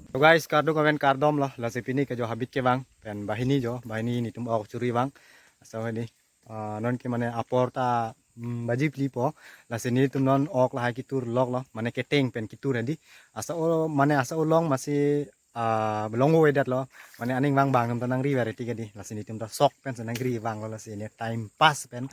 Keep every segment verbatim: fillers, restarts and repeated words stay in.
So guys, kardom aven kardom lo, lasi pini ke jo habit kevang pen banghini jo, banghini netum ok churi vang. Asap hedi, ah, non ke mane apor ta, mm, baji phli po, lasi netum non ok lahai ketur lok lo, mane keteng pen ketur hedi. Asap o, mane asap olong masi, ah, long wedat lo, mane aning vang bang netum ta nangri variety ke di, lasi netum ta sok pen si nangri vang lo, lasi ne time pass pen,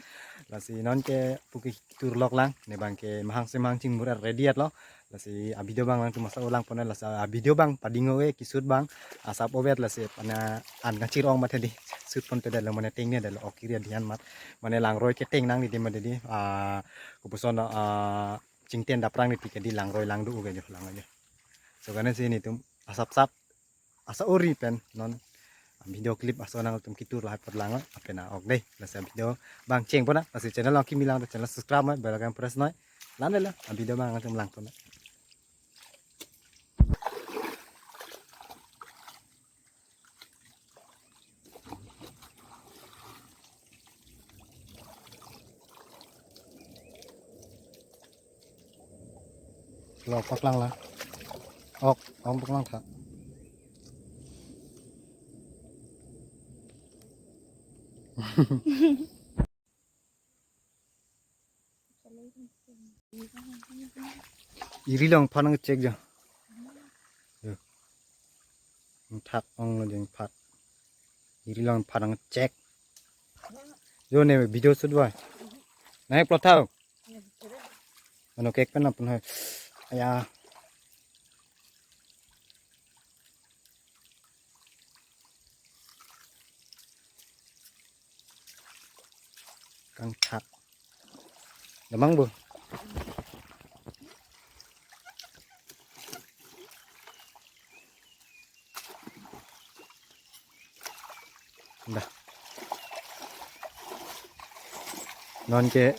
lasi non ke puke ketur lok lang, ne bang ke mahang semahang chingmur ready at lo, lasi a video bang nangtum asap olang pon, lasi a video bang pading o-e keshoot bang, asap ovet lasi pana an kachir ong mat hedi, shoot pon pedet lo, mane teng ne det lo, ok kiri adian mat, mane langroi keteng nang di di mat di, ah, kopuson, ah, chingten daprang di pike di langroi langdu ke jo, lang jo. So kane si netum asap sap asap ori pen non video clip asap nangtum ketur lahai apot lang, apena ok dei, lasi video bang cheng pona, lasi channel along kimi lang channel subscribe mai, bell icon press noi, lan dei lo, video bang nangtum lang pona. Lo paklang la. Ok, ok paklang tha. Iri long phan nangchek jo. Yo. Thak ong lo jeng phat. Iri long phan nangchek. Jo ne video shoot boy. Nai plot thau. Ano kek pen apun hai. Aya. Kangthak. Damang bo. Dah. Non ke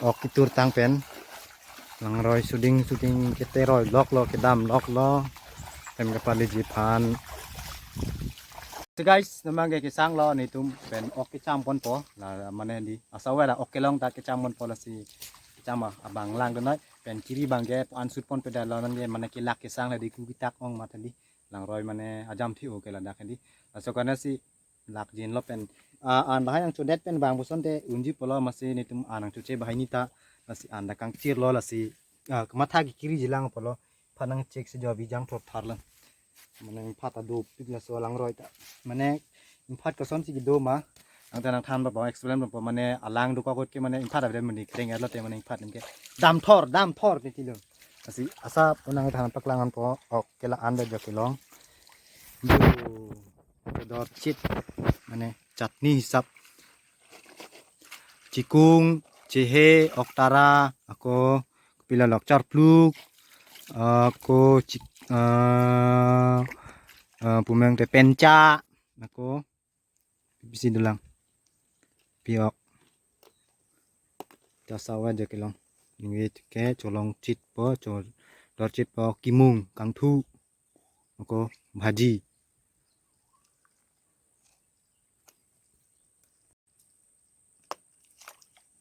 ok ketur tang pen. Langroi suding suding keteroi lok lo, kedam lok lo. Pen kepali jiphan. So guys, namang ke kesang lo netum pen ok kecham pon po. La mane di asap wera ok kelong ta kecham pon po, lasi kecham abang lang dunoi. Pen kiri bang ke an shoot pon pedet lo, non ke mane kelak kesang le di ku kitak ong mat di. Langroi mane ajam thi o ke ladak di. Laso kane si lak jin lo pen, ah, an lahai nangchodet pen bang puson te unji pulo, masi netum an nangchoche banghini ta, lasi an ta kangchir lo, lasi, ah, kematha kekiri jilang pulo, phan nangchek si jo bijang thot thar lo. Mane ingphat ta dopik laso langroi ta. Mane ingphat koson si kedo ma, nangta nangthan pa explain pa, mane alang dokok ke mane ingphat ave mane kreng lo te mane ingphat ke. Dam thor, dam thor titi lo. Lasi asap nangthan paklang an po, ok kela an da jo kelong. Yo, dorchit, mane chutney hisap. Chikung, chehe, oktara, ako pila lok charpluk, ako chik-, eh, eh, pumeng te pencha, ako pipisi dolang. Piok. Chasawat jo kelong. Ningve ke cholong chit po, cho-, dorchit po, kimung, kangthu. Ako bhaji.